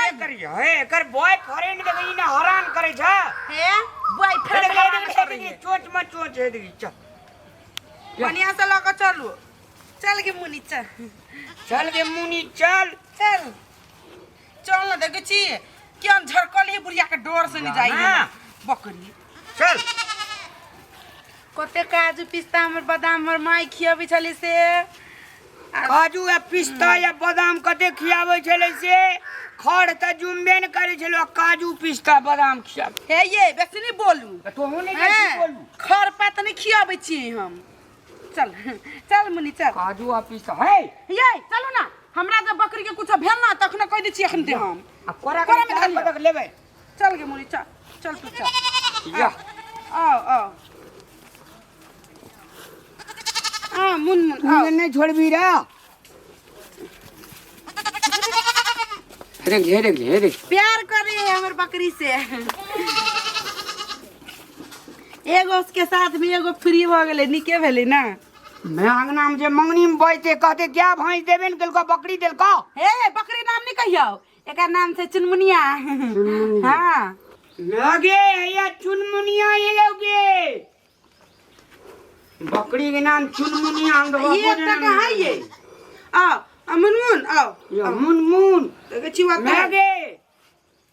है करी हे एकर बॉयफ्रेंड देखी ने हरान करै छै। हे बॉयफ्रेंड हरान करै है। चोंच में चोंच हे देखी, चल। बढ़िया से लऽ कऽ चलू। चल गे मुनी, चल। चल गे मुनी, चल। चल चल ना, देखै छी केहन झरकल है बुढ़िया के डर से नहीं जाई है बकरी। चल। कते काजू पिस्ता हमर बादाम हमर माय खियाबै छलै से। काजू या पिस्ता या बादाम कते खियाबै छलै से, खड़ तऽ जुमबे ने करै छलै, आ काजू पिस्ता बादाम खियाबै। हे ये बेसी नहीं बोलू। तऽ तोहूँ नहि बेसी बोलू। खर पात नहीं खियाबै छियै हम। चल चल मुनी चल। काजू आ पिस्ता हे। ये चलू ना, हमरा जब बकरी के कुछ भेल ना तखने कहि दै छियै एखन ते हम। आ कोरा कोरा में के धऽ लिअ। पटक लेबै। चल गे मुनी, चल चल तू चल। या। आओ आओ आ मुन मुन तू आओ। नहीं छोड़बी रे। हे देख, हे देख, हे देख। प्यार कर रही है हमर बकरी से। एगो उसके साथ में एगो फ्री भ गेलै, नीके भेलै ना। मैं अंगना में जे मंगनी में बैठे कहते क्या भैंस देबे ने केलको, बकरी देलको। हे बकरी नाम नहीं कहियो, एकर नाम छै चुनमुनिया। हाँ। लगे या चुनमुनिया ये लोगे, बकरी के नाम चुनमुनिया। हम तो ये एकटा कहाँ ये? आओ आ मुनमुन आओ। या मुनमुन। देखै छी ओतऽ। लगे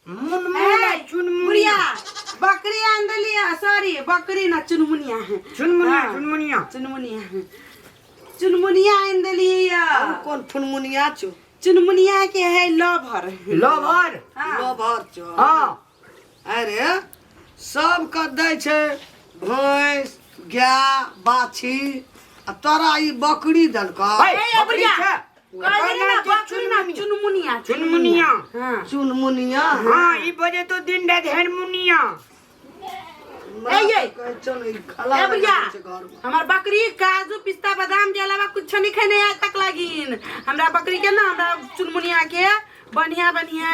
मुनमुन आ ए, चुनमुनिया। बुढ़िया बकरी आन देलियै, सॉरी बकरी ना चुनमुनिया। चुनमुनिया। हाँ। चुनमुनिया। चुनमुनिया, चुनमुनिया आनि देलियै या। कोन फुनमुनिया छौ? चुनमुनिया के है लभर। लवर। हाँ। लभर छौ? हाँ। अरे सबके दै छै भैंस गाय बाछी, आ तोरा ई बकरी देलकौ? है, ए, बकरी बुढ़िया। छै। कहलियै ने नाम छै बकरी ना चुनमुनिया। चुनमुनिया। चुनमुनिया। हाँ। चुनमुनिया। हाँ, ई बजे तो दिन रात हेरमुनिया। हमरा ए, ये। तऽ कहै छौ ने, ई खला ए बुढ़िया, लगै छै घरमे। हमर बकरी काजू पिस्ता बादाम के अलावा कुछ नहीं खेने आज तक लागिन। हमरा बकरी के ना, हमरा चुनमुनिया के बढ़िया बढ़िया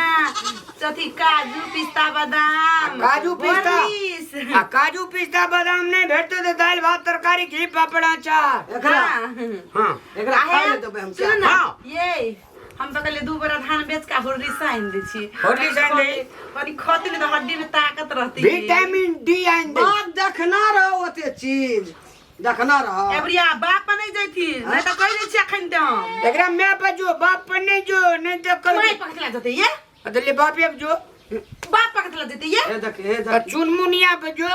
अथी काजू पिस्ता बादाम। काजू पिस्ता। हॉर्लिक्स। आ काजू पिस्ता बादाम नहीं भेटतो तो दाल भात तरकारी घी पापड़ अचार। एकरा हाँ। हाँ। एकरा आहे, खाइ लए देबै हम। सुन ना, हाँ। ये हम तो कहलिए 2 बोरा धान बेच के हुर्री साइन दै छी। हुर्री साइन दे। कनी खती ने तऽ हड्डी में ताकत रहती। विटामिन डी आइन दे। बाप देखना रहो, ओते चीज देखना रहो। एबरिया बाप पर नहीं जैथिन, नहीं तो कहि दै छी अखन ते हम। एकरा my पर जो, बाप पर नहीं जो, नहीं तो कर। My पकड़ जते ये। अदले बाप पे जो। बाप पकड़ जते ये। हे देख, हे तो देख। चुनमुनिया पे जो।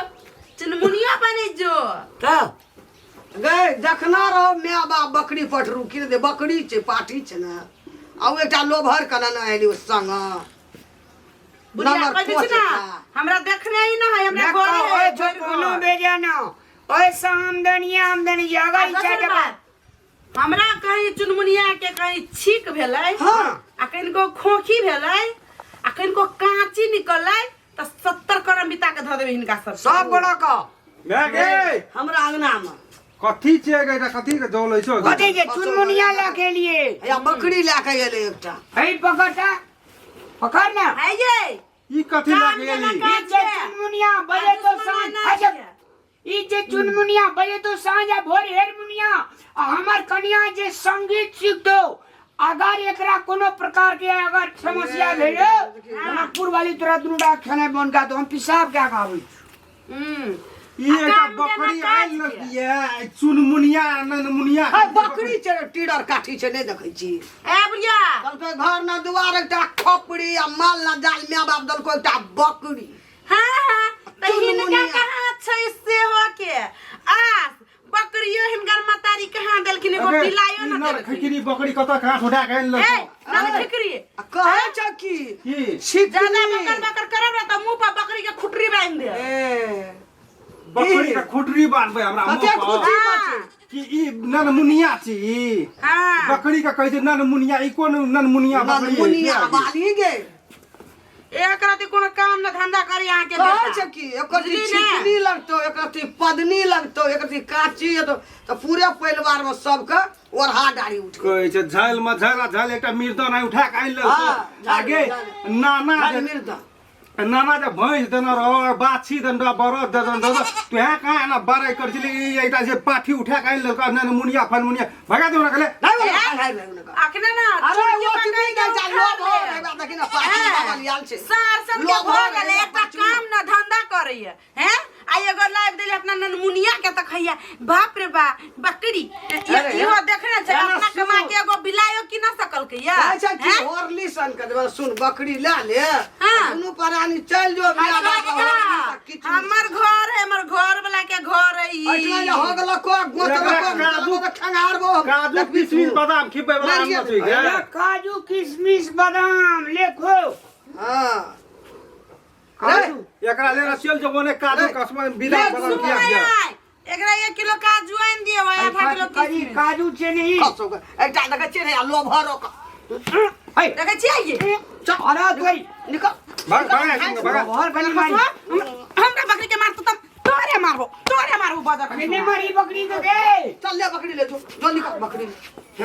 चुनमुनिया पर नहीं जो। तो गए देखना रहो my बाप बकरी पठरू की दे, बकरी छै पाठी छै ने, आ ओ एकटा लोभर कना ने आइली ओ संग। बुढ़िया नंबर कहि दै छी पाँच ना, एकटा। हमरा देखने ही ना है, हमरा ना घरे कहो, है, ओए छो भरि कोनो घर। बेजा ना, ओए से आमदनी आमदनी अगर आ इच्छा दोसर के बात, हमरा कहीं चुनमुनिया के कहीं छींक भेलै, हाँ। आ कनिको खोखी भेलै, आ कनिको काँची निकललै तऽ 70 करम बिता के धऽ देबै हिनका सब। सब गोड़ा का। माय गे। हमरा अंगना में कथी छै गे, कथी के जल छौ? कथी के चुनमुनिया लए के लिए। या बकरी लए के एलै एकटा। है पकड़ता, पकड़ ना। है ये ई कथी लए काम के जेना एली? काज ई जे छै। चुनमुनिया बजे तो दुश्मन साँझ ना अच्छा, छै। ई जे चुनमुनिया बजे तो साँझ आ भोर हेरमुनिया, आ हमर कनिया जे संगीत सीखतो, अगर एकरा कोनो प्रकार के अगर समस्या भेलो, जनकपुर वाली तोरा दुनू टा खेनाइ बन का तो हम पिसाब के आबै छी। ई आ एकटा काम जेना बकरी काज आयल छै। न चुनमुनिया ननमुनिया। है बकरी छै, टीडर काठी छै, नहि देखै छी? ए बुढ़िया, देलकै घर न दुआर एकटा खपड़ी आ माल न जाल, my बाप देलकै एकटा बकरी। हाँ हाँ, तऽ हिनका चुनमुनिया। कहाँ छै सेहो के आस, बकरियो हिनकर मतारी कहाँ देलखिन, एगो अगे, बिलाइयो ई न नर देलखिन। खिकरी बकरी कतऽ कहाँ से उठा के आनि ए लेलकौ? नर खिकरी। आ कहै छ की? की? छिकरी। ज्यादा बकर बकर करब ना तऽ मुंह पर बकरी के खुटरी बांधि देब। ए बकरी के खुटरी बांधबै हमरा मुंह कते पर? खुशी हाँ। छै। कि ई ननमुनिया छी ई? हाँ। बकरी के कहै छै ननमुनिया, ई कोन ननमुनिया बकरी है? ननमुनिया बाली गे। एकरा ते कोनो काम न धंधा करी अहाँ के कहै बेटा। छै कि एकर बुझली ने? छिकनी लगतौ, एकर ती पदनी लगतौ, एकर ती काची हेतौ तऽ पूरे परिवार में सबके ओढ़ा डारी उठ कहै छै झैल मे झैल आ झैल एकटा मिर्दन आइ उठा के आनि लेलकौ। हाँ, झैल, आगे झैल। नाना झैल जे मिर्दन। नाना जे भैंस देने रहो बाछी देने रहो बरद देने रहो तू यहाँ कहाँ एना बड़ाइ कर छली ई एकटा जे पाठी उठा के आनि लेलको ननमुनिया फनमुनिया भगा दे ओकरा नहीं बोला खंघार नहीं उनका अखने ना अरे चुटकी वो पकड़ि चुपी के के चल उठा लोभ हो ले। रे देखी ना पाठी लागल आयल छै सार सब के लोभ भऽ हो गेलै गेलै, एकटा पाछू। काम न धंधा करैया हैं आ एगो लाइव देली अपना ननमुनिया के त खैया बाप रे बा बकरी अरे, इहो देखने छै एना अपना कमा सुन। के एगो बिलायो की ना सकल के या कहै छै कि होरली सन के देबै सुन बकरी ले ले हाँ। दुनू प्राणी चल जो बिया बाबा होरली सँ किछु नहि। हमर घर है हमर घर वाला के घर है ई एहिठिना जे हो गेलो को गोत एकरा को काजू- खंगारबो काजू किशमिश बादाम खिबै वाला मारिए आम छै देबै। गे काजू किशमिश बादाम लेखो हां काजू एकरा ले चल जो ओने काजू रे। कसम बिना ले, बादाम सुन खिया दिया आय, एकरा एक किलो काजू आनि दियौ आधा किलो काजू किशमिश काजू छै नहीं खसो के एकटा देखै छियै ने आ लोभर ओकर है देखै छियै ये चल अरे तोई निकल भाग भाग भाग और कनी मारी हमरा बकरी के मारतो तब तोरे मारबो तोरे मारबो बदर अरे नहीं मारी बकरी तो के चल ले बकरी ले जो जो निकल बकरी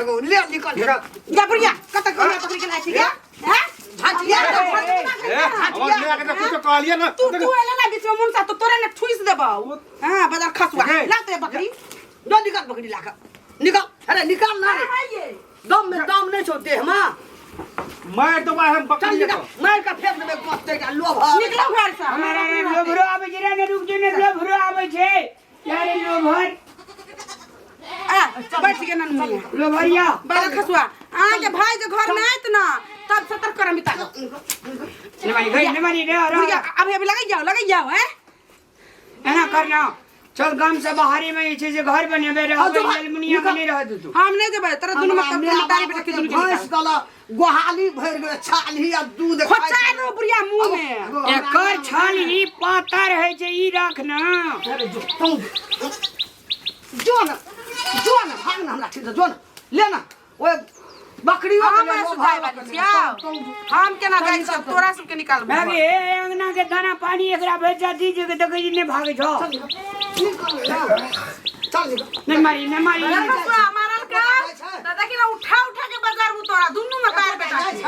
एगो ले निकल निकल। जा बुढ़िया कत हमरा बकरी के लाठी गया हैं झाटिया ए हमर ले के कुछ कहलिए ना तू तू एला ना बीच में मुनसा तो तोरे ने ठुइस देबौ हां बदर खसुआ गे। ला तो बकरी जो निकल बकरी लाके निकल अरे निकल ना रे है ये दम में दम नहीं छौ देह में मार दो हम चल बकरी निकल मार के फेंक देबै गोते के लोभ निकलो घर से हमारा रे लोभरो आबै छै रे ने रुक जो ने लोभरो आबै छै यारे लोभर आ बैठ के ननमुनिया लोभरिया बदर खसुआ अहाँ के भाई जे घर में आयत ना तब सतर करम बिता ने मारी गई ने मारी रे अरे बुढ़िया अभी अभी लगाई जाओ लगाई जाओ हैं एना करना चल गाम से बाहरी में जे छै से घर बनेबे हाँ, जो रहबै भाई, ललमुनिया के नहीं रहत तू हम नहीं जेबै तोरा दुनू मतलब तारी बेटा के दुनू के भैंस निकाल। गला गोहाली भरि गेलै छाली आ दूध खोचा दो बुढ़िया मुंह में एकर छाल ही पातर है छै ई रख ना अरे जो तू जो ना जो ना भाग ना हमरा ठीक से जो ना ले ना ओए बकरी हम सुताए वाली छियौ हम केना जाइ छियौ तोरा सबके निकालबो भागे ए अंगना के दाना पानी एकरा भेज जाती जे के देखै छी नहीं भागे छौ निकल ना चल निकल नहीं मारी नहीं मारी अरे बसुआ मारल का त देखी ना उठा उठा के बजारबू तोरा दुनू मतार बेटा के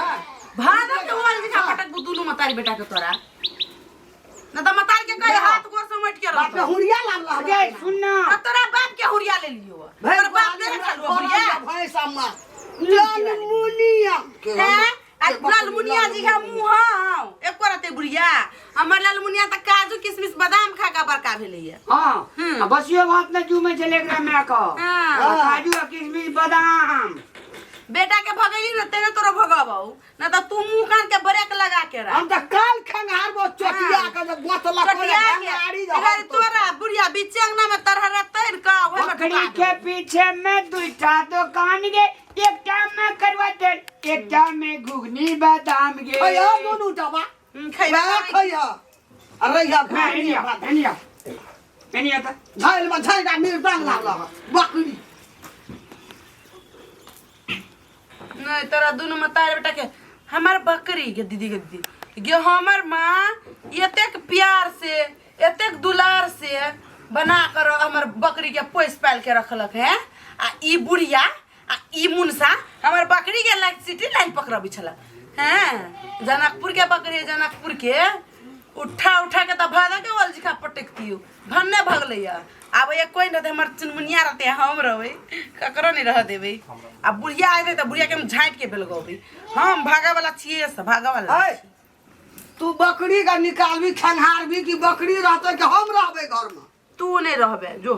भादर के होल दिखा पटकबू दुनू मतारी बेटा के तोरा न त मतार के कहे हाथ गोर समेट के बाप रख के हुरिया लागला गे सुन ना आ तोरा बाप के हुरिया ले लियो तोरा बाप ने रखल हुआ हुरिया भैंस अम्मा लालमुनिया के हैं आ लालमुनिया जी का मुंह हौ एको रते बुढ़िया हमर लालमुनिया त काजू किशमिश बादाम खा के बड़का भेलैया हां हम्म। आ बसियो भात ने जूमे चले एकरा माय के हाँ। आ काजू आ किशमिश बादाम बेटा के भगैली न तेने तोरा भगबौ न त तू मुंह कान के ब्रेक लगा के रख हम त काल खंगारबो चटिया के जब गोतला चटिया के खंगारी अगर तोरा बुढ़िया बीचे अंगना में तरहरा तैर के ओहे में बकरी ढुका के पीछे में दुईटा दुकान गे एकटा में करवा तेल एकटा में घुगनी बादाम गे खैया दुनू डबा खैबा खैया खैया अरे या हाँ, एनिया एनिया एनिया त झाइल में झाइल मिर्दांग लागला बकरी नहीं तोरा दुनू में तार बेटा के हमार बकरी के दीदी के दीदी गे हमर माँ एतेक प्यार से एतेक दुलार से बना कर हमर बकरी के पोस पाल के रखलक है आ ई बुढ़िया आ ई मुनसा हमर बकरी के लाइन सिटी लाइन पकड़बी छल हैं जनकपुर के बकरी है, जनकपुर के उठा उठा के तऽ भादा के ओल जिखा पटकतियो भन्ने भगलैया आब एक कोइ नहि रहतै हमर चुनमुनिया रहतै हम रहबै ककरो नहि रह देबै आ बुढ़िया अयतै तऽ बुढ़िया के हम झाँटि के बेलगबै हम भागऽ वाला छियै से भागऽ वाला ऐ तू बकरी का निकालबी खंघारबी कि बकरी रहतै कि हम रहबै घर में तू नहि रहबे जो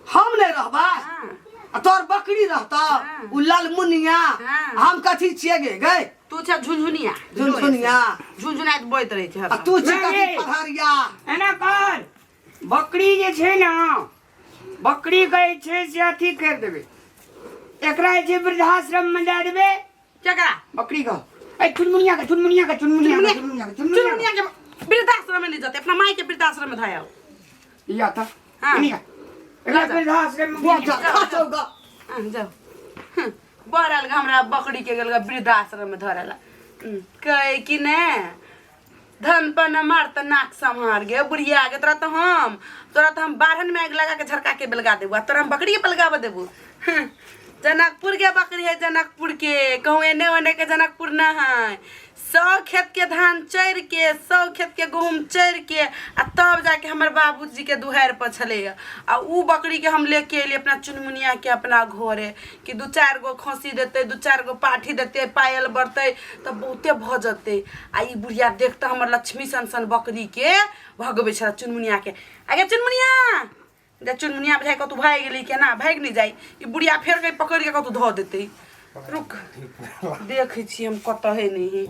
हम नहि रहबै हाँ। आ तोर बकरी रहता हाँ। उ ललमुनिया हाँ। हम कथी छियै गे गै तू छ झुनझुनिया झुनझुनिया। झुनझुनाइत बोइत रहै छै आ हरदम। तू छी नहीं। कथी पथरिया एना कर बकरी जे छै ने बकरी के जे छै से अथी कर देबै एकरा जे छै वृद्धाश्रम में दए देबै केकरा बकरी के ए चुनमुनिया के चुनमुनिया के चुनमुनिया के चुनमुनिया के चुनमुनिया चुनमुनिया के वृद्धाश्रम में नहीं जाते अपना माई के वृद्धाश्रम में धाया के या त हाँ। एनिया एकरा वृद्धाश्रम में गोटा खसौ ग हाँ, जाओ बहरल हमरा बकरी के गेल वृद्धाश्रम में धरेला कहे कि ने धन पन मार त नाक सम्हार गे बुढ़िया गे तोरा त हम बारहन में आगि लगा के झरका के बेलगा देबू आ तोरा हम बकरी के बेलगाबऽ देबू। जनकपुर के बकरी है जनकपुर के, कहूँ एने ओने के जनकपुर न है। 100 खेत के धान चढ़ के, 100 खेत के गहूम चढ़ के आ तब जाके हमर बाबूजी के दुहार पर छलै। आ उ बकरी के हम लेके एलियै अपना चुनमुनिया के अपना घरे कि दू चारि गो खस्सी देतै, दू चारि गो पाठी देतै, पायल बढ़तै तऽ बहुते भऽ जेतै। आ ई बुढ़िया देखतै हमर लक्ष्मी सन सन बकरी के भगबै छलै चुनमुनिया के। आगे चुनमुनिया जे चुनमुनिया बुझाइ कतहु भागि गेलै, केना भागि नहि जाइ ई बुढ़िया, फेर कहीं पकड़ि के कतहु धऽ देतै। रुक, देखै छी हम कतऽ है। नहि